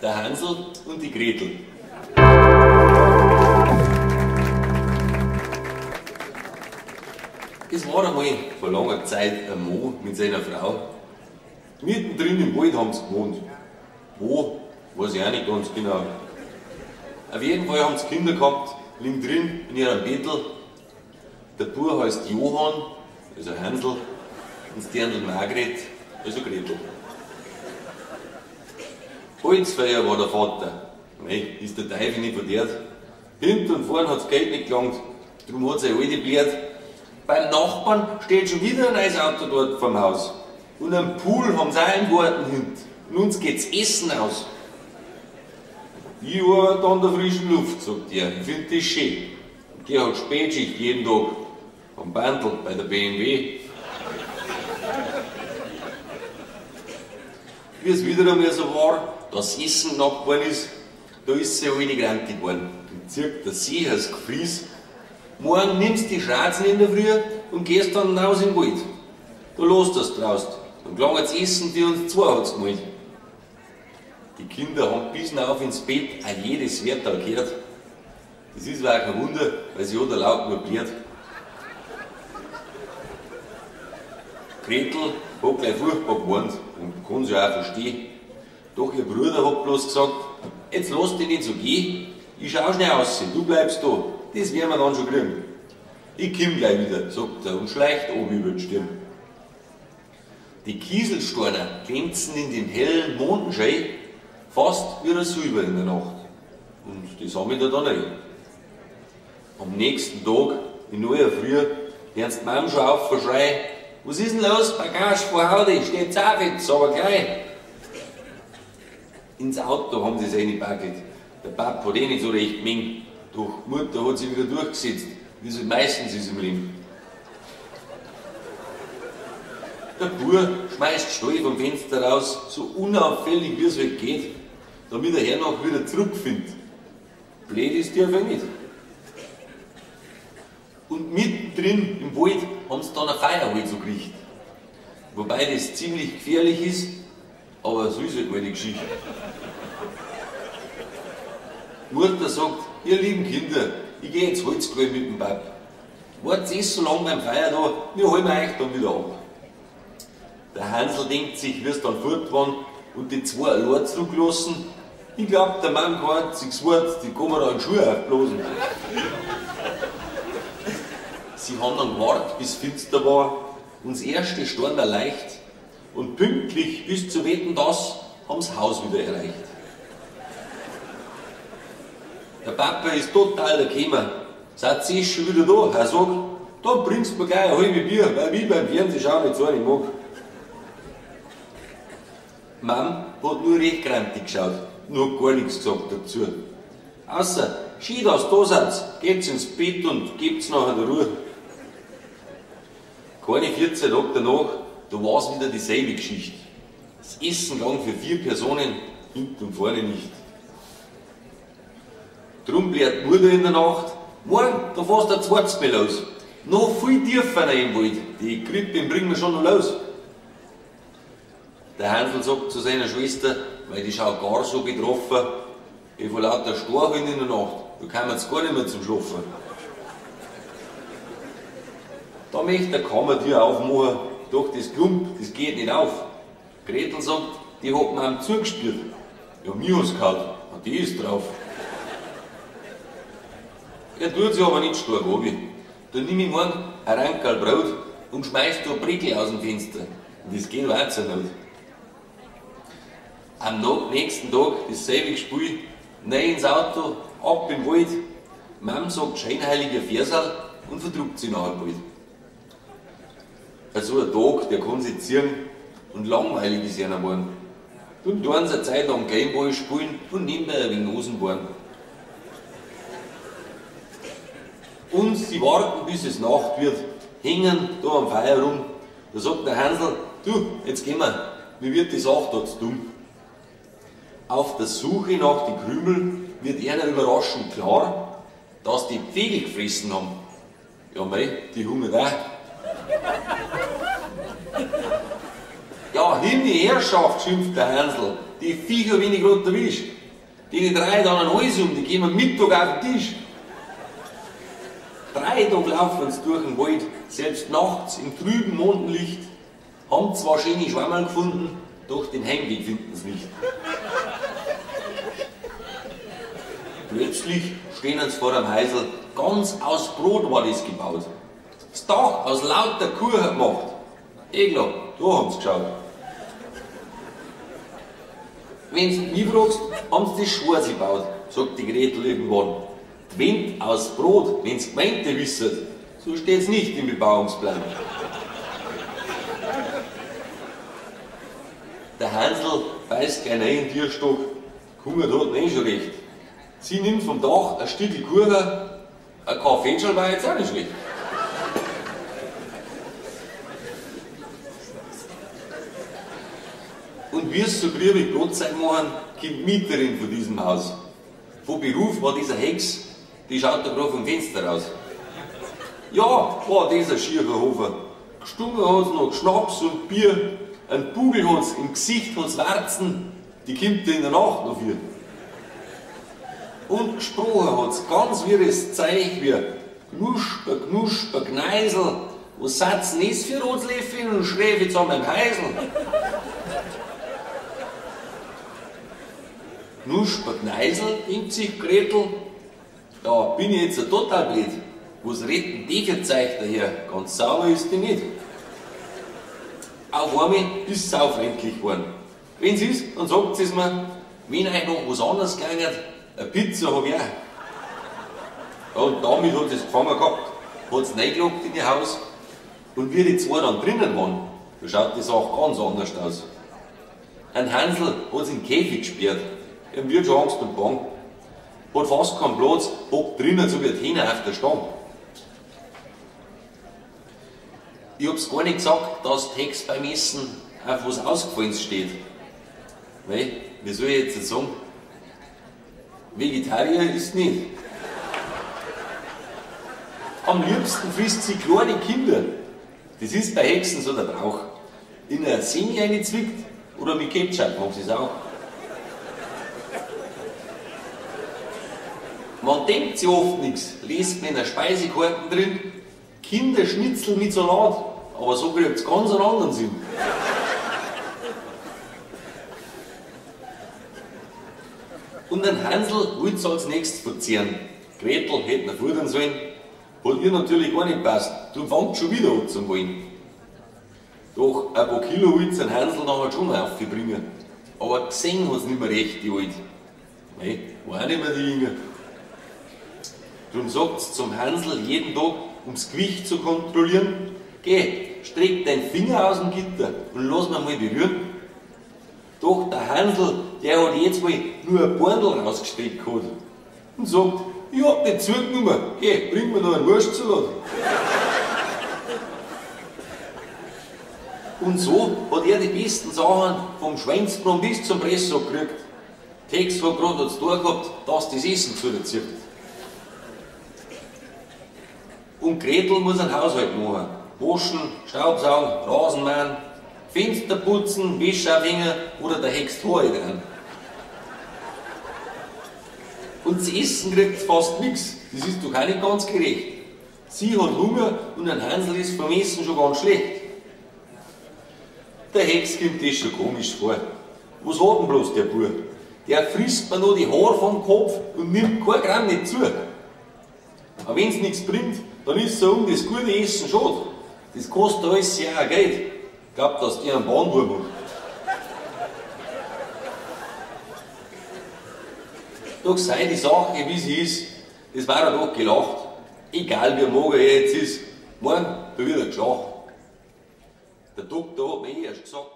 Der Hansl und die Gretel. Es war einmal vor langer Zeit ein Mann mit seiner Frau. Mittendrin im Wald haben sie gewohnt. Wo, weiß ich auch nicht ganz genau. Auf jeden Fall haben sie Kinder gehabt, liegen drin in ihrem Bettel. Der Bub heißt Johann, also Hansl, und die Dirndl Margret, also Gretel. Holzfeuer war der Vater. Mei, ist der Teufel nicht verdient. Hinten und vorn hat's Geld nicht gelangt, drum hat seine alte blärt. Beim Nachbarn steht schon wieder ein neues Auto dort vorm Haus. Und einen Pool haben sie auch im Garten hinten. Und uns geht's Essen aus. Ich arbeite an der frischen Luft, sagt er. Ich find das schön. Und der hat Spätschicht jeden Tag. Am Bandl bei der BMW. Wie es wieder einmal so war, dass Essen knapp geworden ist, da ist sie alte grantig geworden. Und zieht der See das Gefries. Morgen nimmst die Schratzen in der Früh und gehst dann raus in den Wald. Da lässt das draußen. Dann klangert's Essen für uns zwei, hat's gemeint. Die Kinder haben bis hinauf ins Bett auch jedes Wörter gehört. Das ist aber auch kein Wunder, weil sie hat laut nur blärt. Gretel hat gleich furchtbar gewarnt und kann sie auch verstehen. Doch ihr Bruder hat bloß gesagt, jetzt lass dich nicht so gehen, ich schau schnell aus, du bleibst da, das werden wir dann schon kriegen. Ich komm gleich wieder, sagt er und schleicht oben über die Stirn. Die Kieselsteine glänzen in dem hellen Mondenschein, fast wie ein Silber in der Nacht. Und das haben wir da dann nicht. Am nächsten Tag, in aller Früh, hören die Mom schon auf vor Schrei, was ist denn los, Bagage vor Hause, steht's auf jetzt, aber gleich. Ins Auto haben sie es reingepackelt. Der Pap hat eh nicht so recht gemengt, doch die Mutter hat sich wieder durchgesetzt, wie es meistens ist im Leben. Der Bub schmeißt Stall vom Fenster raus, so unauffällig wie es halt geht, damit er hernach wieder zurückfindet. Blöd ist die einfach nicht. Und mittendrin im Wald haben sie dann ein Feuerholz so gekriegt. Wobei das ziemlich gefährlich ist, aber so ist halt mal die Geschichte. Mutter sagt, ihr lieben Kinder, ich geh jetzt Holz holen mit dem Pap. Wartet eh so lange beim Feuer da, wir holen euch dann wieder ab. Der Hansl denkt sich, wie es dann fort waren und die zwei allein zurücklassen. Ich glaub, der Mann kein einziges Wort, die kann man da einen Schuh aufblasen. Sie haben dann gewartet, bis finster war, und das erste Storn war leicht. Und pünktlich bis zu Wetten das haben sie das Haus wieder erreicht. Der Papa ist total der Kämer. Seid ihr schon wieder da? Er sagt, dann bringst du mir gleich eine halbe Bier, weil ich beim Fernsehschauen nicht so nicht mag. Mom hat nur recht grantig geschaut, nur gar nichts gesagt dazu. Außer, schön, dass ihr da seid, geht's ins Bett und gebt's nachher die Ruhe. Keine 14 Tage danach, da war's wieder dieselbe Geschichte. Das Essen ging für 4 Personen, hinten und vorne nicht. Drum blärt die Mutter in der Nacht, morgen, da fährst du ein zweites Mal los. Noch viel tiefer rein im Wald, die Krippe bringen wir schon noch los. Der Hansl sagt zu seiner Schwester, weil die schaut gar so betroffen, ich vor lauter Storchen in der Nacht, da kam jetzt gar nicht mehr zum Schlafen. Da möchte der Kammertür aufmachen, doch das Klump, das geht nicht auf. Gretel sagt, die hat mir am zugespürt. Ja, mir hat's gehauen, und die ist drauf. Er tut sich aber nicht stark runter. Da nimm ich morgen ein Rankerl Brot und schmeiß da Brickel aus dem Fenster. Und das geht auch zur Not. Am nächsten Tag dasselbe Spiel, rein ins Auto, ab im Wald. Mom sagt scheinheiliger Versal und verdruckt sich nachher bald. Also ein Tag, der kann sich ziehen und langweilig ist einer geworden. Dann tun sie eine Zeit lang Gameboy spielen und nebenbei ein wenig Hosen bohren. Und sie warten, bis es Nacht wird, hängen da am Feuer rum. Da sagt der Hansl, du, jetzt gehen wir, mir wird die Sache da zu dumm. Auf der Suche nach den Krümel wird einer überraschend klar, dass die Vögel gefressen haben. Ja mei, die hungern auch. Ja, hin die Herrschaft, schimpft der Hansl, Die Viecher, wenn ich grad erwisch. Die drei dann einen Hals um, die gehen am Mittag auf den Tisch. 3 Tage laufen sie durch den Wald, selbst nachts im trüben Mondenlicht. Haben zwar schöne Schwammerl gefunden, doch den Heimweg finden sie nicht. Plötzlich stehen sie vor einem Häusl, ganz aus Brot war das gebaut. Das Dach aus lauter Kuchen gemacht. Klar, da haben sie geschaut. Wenn du mich fragst, haben sie das schwarz gebaut, sagt die Gretel irgendwann. Die Wand aus Brot, wenn's Gemeinde wisset, so steht's nicht im Bebauungsplan. Der Hansl beißt gleich rein in den Tierstock, gehungert hat ihn eh schon recht. Sie nimmt vom Dach ein Stück Kuchen, ein Kaffeeschal war jetzt auch nicht schlecht. Und wie es so grübe Brotzeit machen, kommt die Mieterin von diesem Haus. Von Beruf war dieser Hex, die schaut da gerade vom Fenster raus. Ja, war dieser Schiererhofer. Gestunken hat's noch Schnaps und Bier, ein Bugel hat's, im Gesicht hat's Warzen, die kommt in der Nacht noch vier. Und gesprochen hat's ganz wirres Zeug wie Knusper, Knusper, Gneisel, was seid's denn das für Rotslöffel und schräf jetzt an meinem Häusl. Knusper, Gneisel, denkt sich Gretel, da bin ich jetzt total blöd. Was redet denn die für Zeug daher? Ganz sauber ist die nicht. Auf einmal ist sie saufreundlich geworden. Wenn's ist, dann sagt sie's mir, wenn euch noch was anderes gegangen, eine Pizza hab ich auch. Und damit hat sie's gefangen gehabt, hat's reingelockt in ihr Haus. Und wie die zwei dann drinnen waren, da schaut die Sache ganz anders aus. Ein Hansl hat's in den Käfig gesperrt, ihm wird schon Angst und Bang. Hat fast keinen Platz, hockt drinnen so wie ein Hähner auf der Stange. Ich hab's gar nicht gesagt, dass die Hex beim Essen auf was Ausgefallenes steht. Weil, wie soll ich jetzt sagen? Vegetarier ist nicht. Am liebsten frisst sie kleine Kinder. Das ist bei Hexen so der Brauch. In eine Semi reingezwickt oder mit Ketchup machen sie's auch. Man denkt sich oft nix, liest man in der Speisekarte drin, Kinderschnitzel mit Salat, aber so kriegt's ganz einen anderen Sinn. Und den Hansl wollt's als nächstes verzehren. Gretel hätte ihn futtern sollen, hat ihr natürlich gar nicht passt, drum fängt schon wieder an zum Wollen. Doch ein paar Kilo wollt's den Hansl nachher schon noch aufbringen, aber gesehen hat's nicht mehr recht, die Alte. Mei, war auch nicht mehr die Jünger. Drum sagt's zum Hansl jeden Tag, ums Gewicht zu kontrollieren, geh, streck deinen Finger aus dem Gitter und lass mich mal berühren. Doch der Hansl, der hat jetzt mal nur ein Bundel rausgestreckt gehabt und sagt, ich hab nicht zugenommen, geh, bring mir noch einen Wurstsalat. Und so hat er die besten Sachen vom Schweinsbraten bis zum Presssack gekriegt. Tex hat gerade das Tor gehabt, dass das Essen zu dir zieht. Und Gretel muss einen Haushalt machen. Waschen, Staubsaugen, Rasenmähen, Fenster putzen, Wäsche aufhängen oder der Hex die Haare dran. Und zu essen kriegt sie fast nix. Das ist doch auch nicht ganz gerecht. Sie hat Hunger und ein Hansl ist vom Essen schon ganz schlecht. Der Hex kommt das schon komisch vor. Was hat denn bloß der Bub? Der frisst mir nur die Haare vom Kopf und nimmt kein Gramm nicht zu. Aber wenn's nix bringt, dann ist so um das gute Essen schade. Das kostet alles ja auch Geld. Ich glaub, dass der einen Bahnwurm hat. Doch sei die Sache, wie sie ist, das war er doch gelacht. Egal wie mager er jetzt ist, morgen, da wird er geschlacht. Der Doktor hat mir eh erst gesagt,